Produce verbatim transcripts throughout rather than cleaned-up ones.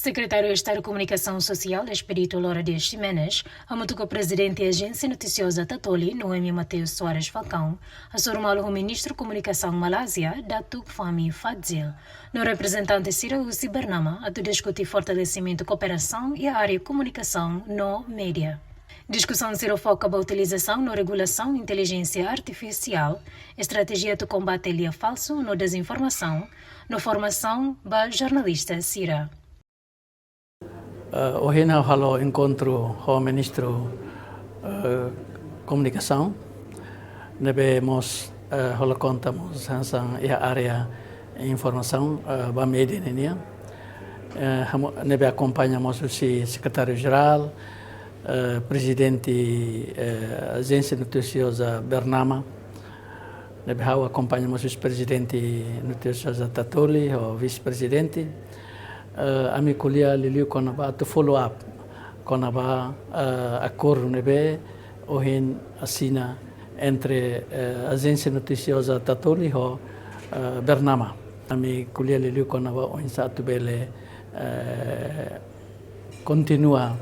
Sekretáriu Estadu Komunikasaun Sosiál, Expedito Lora Dias Ximenes, hamutuk ho Prezidente Ajénsia Notisioza Tatoli, Noemi Mateus Soares Falcão, hasoru malu ho Ministru Komunikasaun Malázia, Datuk Fahmi Fadzil, no reprezentante sira husi Bernama, atu diskute fortalesimentu kooperasaun iha área komunikasaun no média. Diskusaun sira foka ba utilizasaun no regulasaun intelijénsia artifisiál, estratéjia atu kombate lia falsu no dezinformasaun, no formasaun ba jornalista sira. Eh, ohin ha'u halo enkontru ho Ministru, eh, Komunikasaun, ne'ebé mós, eh, hola konta mós hanesan iha área informasaun, eh, ba média ninian. Eh, hamu-, ne'ebé akompaña mós husi Sekretáriu Jerál, eh, Prezidente, eh, Ajénsia Notisioza Bernama, ne'ebé ha'u akompaña mós husi Prezidente Notisioza Tatoli, ho Vise-Prezidente. Eh, ami ko'alia liuliu kona-ba atu follow up kona-ba, eh, akordu ne'ebé ohin asina entre, eh, Ajénsia Notisioza Tatoli ho, eh, Bernama. Ami ko'alia liuliu kona-ba oinsá atu bele, eh, kontinua,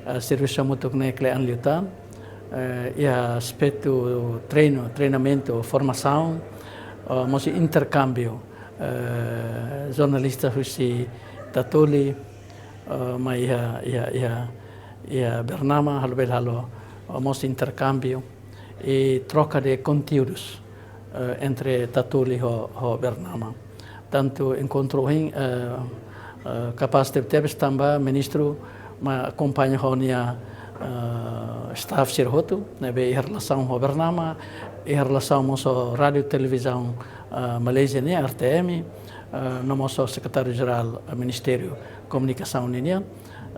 eh, servisu hamutuk ne'e kle'an liután, eh, iha aspetu treinu, treinamentu, formasaun, eh, mós interkámbiu, eh, jornalista husi Tatoli, eh, mai iha, iha, iha, iha Bernama, halo bele halo, eh, mós interkámbiu i troka de konteúdus, eh, entre Tatoli ho, ho Bernama. Tantu enkontru ohin, eh, eh, kapás tebetebes tanba Ministru mai akompaña ho nia, eh, staff sira hotu, ne'ebé iha relasaun ho Bernama, iha relasaun mós ho Rádiu Televizaun, eh, Malázia nian, R T M, eh, no mós ho Sekretáriu Jerál, eh, Ministériu Komunikasaun ninian.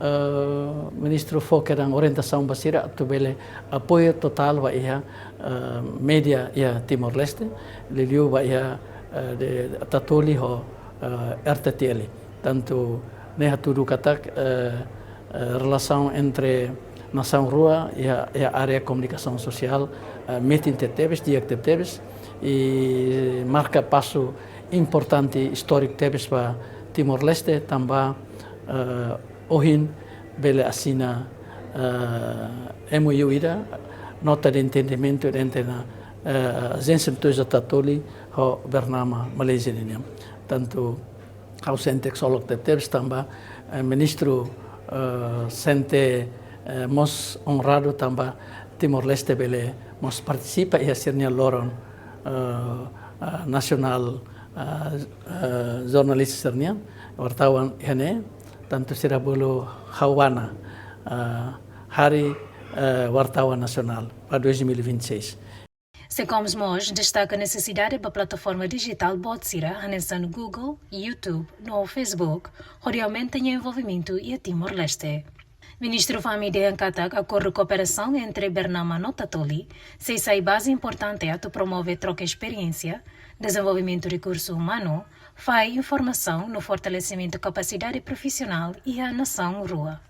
Eh, Ministru fó kedan orientasaun ba sira atu bele apoiu totál ba iha, eh, média iha Timor-Leste, liuliu ba iha, eh, de Tatoli ho, eh, R T T L. Tantu ne'e hatudu katak, eh, eh, relasaun entre nasaun rua iha, iha área komunikasaun sosiál, eh, metin tebetebes, di'ak tebetebes, i marka pasu importante istóriku tebes ba Timor-Leste, tanba, eh, ohin bele asina, eh, M O U ida, nota de entendimentu entre na, eh, Ajénsia Notisioza Tatoli ho Bernama Malázia ninian. Tantu ha'u sente ksolok tebetebes tanba, eh, Ministru, eh, sente, eh, mós onradu tanba Timor-Leste bele mós partisipa iha sira-nia loron, eh, eh, nasionál, eh, eh, jornalista sira-nian, wartawan iha ne'e, tantu sira bolu ha'u-nia, eh, Hari, eh, Wartawan Nasionál ba dois mil e vinte e seis. SEKOMS mós destaka nesesidade ba plataforma dijitál boot sira hanesan Google, YouTube no Facebook, hodi aumenta nia envolvimentu iha Timor-Leste. Ministru Fahmi dehan katak akordu kooperasaun entre Bernama no Tatoli sei sai baze importante atu promove troka esperiénsia, dezenvolvimentu rekursu umanu, fahe informasaun no fortalesimentu kapasidade profisionál iha nasaun rua.